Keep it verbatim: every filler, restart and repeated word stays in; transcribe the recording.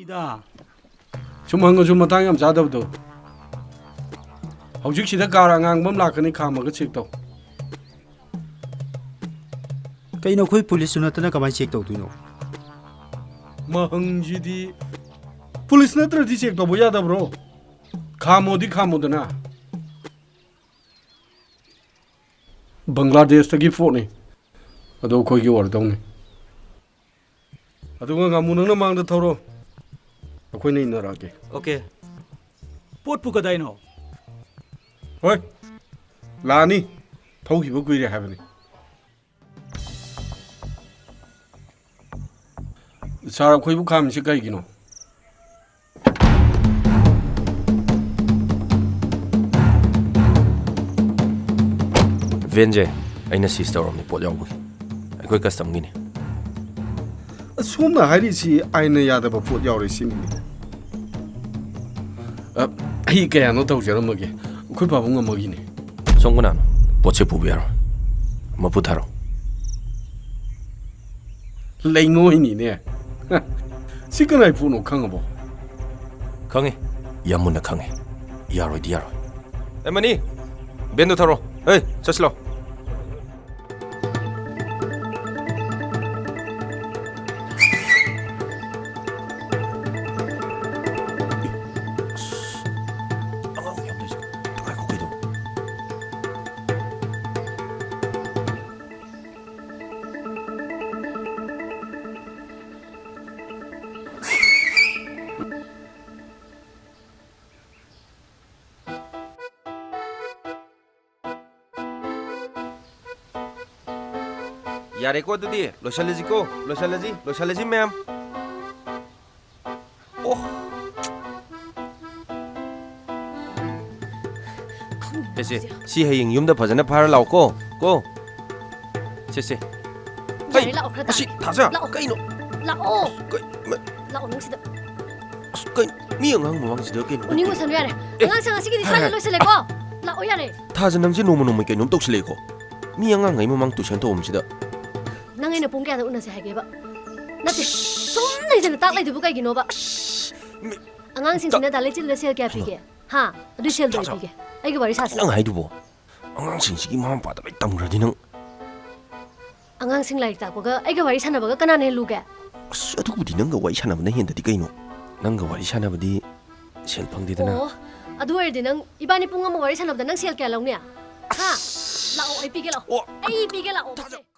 ꯏꯗ꯫ ꯁꯨꯝ ꯍꯪꯉꯁꯨ ꯃꯇꯥꯡ ꯌꯥꯝ ꯆꯥꯗꯕꯗꯣ꯫ ꯍꯧꯖꯤꯛꯁꯤꯗ ꯀꯥꯔ ꯑꯉꯥꯡꯕ ꯑꯃ ꯂꯥꯛꯀꯅꯤ, ꯈꯥꯝꯃꯒ ꯆꯦꯛ ꯇꯧ꯫ ꯀꯩꯅꯣ, ꯑꯩꯈꯣꯏ ꯄꯨꯂꯤꯁꯁꯨ ꯅꯠꯇꯅ ꯀꯃꯥꯏꯅ ꯆꯦꯛ ꯇꯧꯗꯣꯏꯅꯣ? ꯃꯍꯪꯁꯤꯗꯤ꯫ ꯄꯨꯂꯤꯁ ꯅꯠꯇ꯭ꯔꯗꯤ ꯆꯦꯛ ꯇꯧꯕ ꯌꯥꯗꯕ꯭ꯔꯣ? ꯈꯥꯝꯃꯣꯗꯤ ꯈꯥꯝꯃꯣꯗꯅ꯫ ꯕꯪꯒ꯭ꯂꯥꯗꯦꯁꯇꯒꯤ ꯄꯣꯠꯅꯤ꯫ ꯑꯗꯣ ꯑꯩꯈꯣꯏꯒꯤ ꯑꯣꯏꯔꯗꯧꯅꯤ꯫ ꯑꯗꯨꯒ ꯉꯥꯃꯨ, ꯅꯪꯅ ꯃꯥꯡꯗ ꯊꯧꯔꯣ꯫ ꯑꯩꯈꯣꯏꯅ ꯏꯟꯅꯔꯛꯑꯒꯦ꯫ ꯑꯣꯀꯦ꯫ ꯄꯣꯠꯄꯨ ꯀꯗꯥꯏꯅꯣ? ꯍꯣꯏ꯫ ꯂꯥꯛꯑꯅꯤ꯫ ꯊꯧꯈꯤꯕ ꯀꯨꯏꯔꯦ ꯍꯥꯏꯕꯅꯤ꯫ ꯁꯥꯔ, ꯑꯩꯈꯣꯏꯕꯨ ꯈꯥꯝꯃꯤꯁꯤ ꯀꯩꯒꯤꯅꯣ? ꯚꯦꯟꯁꯦ ꯑꯩꯅ ꯁꯤꯖ ꯇꯧꯔꯝꯅꯤ, ꯄꯣꯠ ꯌꯥꯎꯕꯒꯤ꯫ ꯑꯩꯈꯣꯏ ꯀꯁꯇꯝꯒꯤꯅꯤ꯫ ꯑꯁꯣꯝꯅ ꯍꯥꯏꯔꯤꯁꯤ ꯑꯥꯏꯟꯅ ꯌꯥꯗꯕ ꯄꯣꯠ ꯌꯥꯎꯔꯦ ꯁꯤꯅꯤꯅꯦ꯫ ꯑ, ꯑꯩ ꯀꯌꯥꯅꯣ ꯇꯧꯖꯔꯝꯃꯒꯦ꯫ ꯑꯩꯈꯣꯏ ꯄꯥꯕꯨꯡ ꯑꯃꯒꯤꯅꯦ꯫ ꯁꯣꯝ ꯀꯅꯥꯅꯣ? ꯄꯣꯠꯁꯦ ꯄꯨꯕ ꯌꯥꯔꯣꯏ꯫ ꯃꯄꯨ ꯊꯥꯔꯣ꯫ ꯂꯩꯉꯣꯏꯅꯤꯅꯦ꯫ ꯁꯤ ꯀꯅꯥꯏ ꯄꯣꯠꯅꯣ ꯈꯪꯉꯕꯣ? ꯈꯪꯉꯤ꯫ ꯌꯥꯝ ꯃꯨꯟꯅ ꯈꯪꯉꯤ꯫ ꯌꯥꯔꯣꯏꯗꯤ ꯌꯥꯔꯣꯏ꯫ ꯑꯦ, ꯃꯅꯤ, ꯚꯦꯟꯗꯣ ꯊꯧꯔꯣ꯫ ꯍꯩ, ꯆꯠꯁꯤꯂꯣ꯫ ꯑꯉꯥꯡ ꯃꯌꯥꯝ ꯂꯩꯁꯦ꯫ ꯉꯥꯏꯈꯣ, ꯀꯩꯗꯧ-, ꯌꯥꯔꯦꯀꯣ, ꯑꯗꯨꯗꯤ ꯂꯣꯏꯁꯜꯂꯁꯤꯀꯣ, ꯂꯣꯏꯁꯜꯂꯁꯤ, ꯂꯣꯏꯁꯜꯂꯁꯤ, ꯃꯌꯥꯝ꯫ ꯑꯣ꯫ ꯁꯦ, ꯁꯦ, ꯁꯤ ꯍꯌꯦꯡ ꯌꯨꯝꯗ ꯐꯖꯅ ꯐꯥꯔ ꯂꯥꯛꯑꯣꯀꯣ, ꯀꯣ꯫ ꯁꯦ, ꯁꯦ꯫ ꯌꯥꯔꯦ, ꯍꯩ, ꯂꯥꯛꯑꯣ, ꯈꯔ ꯃꯁꯤ ꯇꯥꯒꯦ꯫ ꯊꯥꯖ, ꯂꯥꯛꯑꯣ꯫ ꯀꯩꯅꯣ? ꯂꯥꯛꯑꯣ꯫ ꯀꯩ-, ꯃ-, ꯂꯥꯛꯑꯣ, ꯅꯪ ꯁꯤꯗ꯫ ꯑꯁ, ꯀꯩ-, ꯃꯤ ꯑꯉꯥꯡ ꯃꯃꯥꯡꯁꯤꯗ ꯀꯩꯅꯣ? ꯎꯅꯤꯡꯉꯨꯁꯅꯨ, ꯌꯥꯔꯦ꯫ ꯑꯦ꯫ ꯑꯉꯥꯡꯁꯦ ꯉꯁꯤꯒꯤꯗꯤ ꯁ꯭ꯋꯥꯏꯗ ꯂꯣꯏꯁꯤꯜꯂꯦꯀꯣ꯫ ꯂꯥꯛꯑꯣ, ꯌꯥꯔꯦ꯫ ꯊꯥꯖ, ꯅꯪꯁꯦ ꯅꯣꯡꯃ ꯅꯣꯡꯃꯒꯤ ꯀꯩꯅꯣꯝ ꯇꯧꯁꯤꯜꯂꯛꯑꯦꯀꯣ꯫ ꯃꯤ ꯑꯉꯥꯡꯈꯩ ꯃꯃꯥꯡ ꯇꯨꯏꯁꯟ ꯇꯧꯐꯝꯁꯤꯗ꯫ ꯅꯪ ꯑꯩꯅ ꯄꯨꯡ ꯀꯌꯥꯗ ꯎꯅꯁꯦ ꯍꯥꯏꯒꯦꯕ? ꯅꯠꯇꯦ, ꯁꯨꯝ ꯂꯩꯗꯅ ꯇꯥꯛ ꯂꯩꯗꯨꯕꯨ ꯀꯩꯒꯤꯅꯣꯕ? ꯃꯤ-, ꯑꯉꯥꯡꯁꯤꯡꯁꯤꯅ ꯗꯥ ꯂꯩꯆꯤꯜꯗ ꯁꯦꯜ ꯀꯌꯥ ꯄꯤꯒꯦ? ꯍꯥ? ꯑꯗꯨ ꯁꯦꯜꯗꯣ ꯑꯩ ꯄꯤꯒꯦ꯫ ꯑꯩꯒ ꯋꯥꯔꯤ ꯁꯥꯁꯤ꯫ ꯅꯪ ꯍꯥꯏꯗꯨꯕꯣ? ꯑꯉꯥꯡꯁꯤꯡꯁꯤꯒꯤ ꯃꯃꯥ ꯃꯄꯥꯗ ꯂꯣꯏ ꯇꯝꯈ꯭ꯔꯗꯤ ꯅꯪ꯫ ꯑꯉꯥꯡꯁꯤꯡ ꯂꯥꯏꯔꯤꯛ ꯇꯥꯛꯄꯒ ꯑꯩꯒ ꯋꯥꯔꯤ ꯁꯥꯟꯅꯕꯒ ꯀꯅꯥꯅ ꯍꯦꯜꯂꯨꯒꯦ? ꯑꯁ, ꯑꯗꯨꯕꯨꯗꯤ ꯅꯪꯒ ꯋꯥꯔꯤ ꯁꯥꯟꯅꯕꯅ ꯍꯦꯟꯗꯗꯤ ꯀꯩꯅꯣ? ꯅꯪꯒ ꯋꯥꯔꯤ ꯁꯥꯟꯅꯕꯗꯤ ꯁꯦꯜ ꯐꯪꯗꯦꯗꯅ꯫ ꯑꯣ, ꯑꯗꯨ ꯑꯣꯏꯔꯗꯤ ꯅꯪ ꯏꯕꯥꯅꯤ ꯄꯨꯡ ꯑꯃ ꯋꯥꯔꯤ ꯁꯥꯟꯅꯕꯗ ꯅꯪ ꯁꯦꯜ ꯀꯌꯥ ꯂꯧꯅꯤ? ꯍꯥ? ꯂꯥꯛꯑꯣ, ꯑꯩ ꯄꯤꯒꯦ, ꯂꯥꯛꯑꯣ꯫ ꯑꯣ꯫ ꯑꯩ ꯄꯤꯒꯦ, ꯂꯥꯛꯑꯣ, ꯊꯥꯖ- ꯁꯦ꯫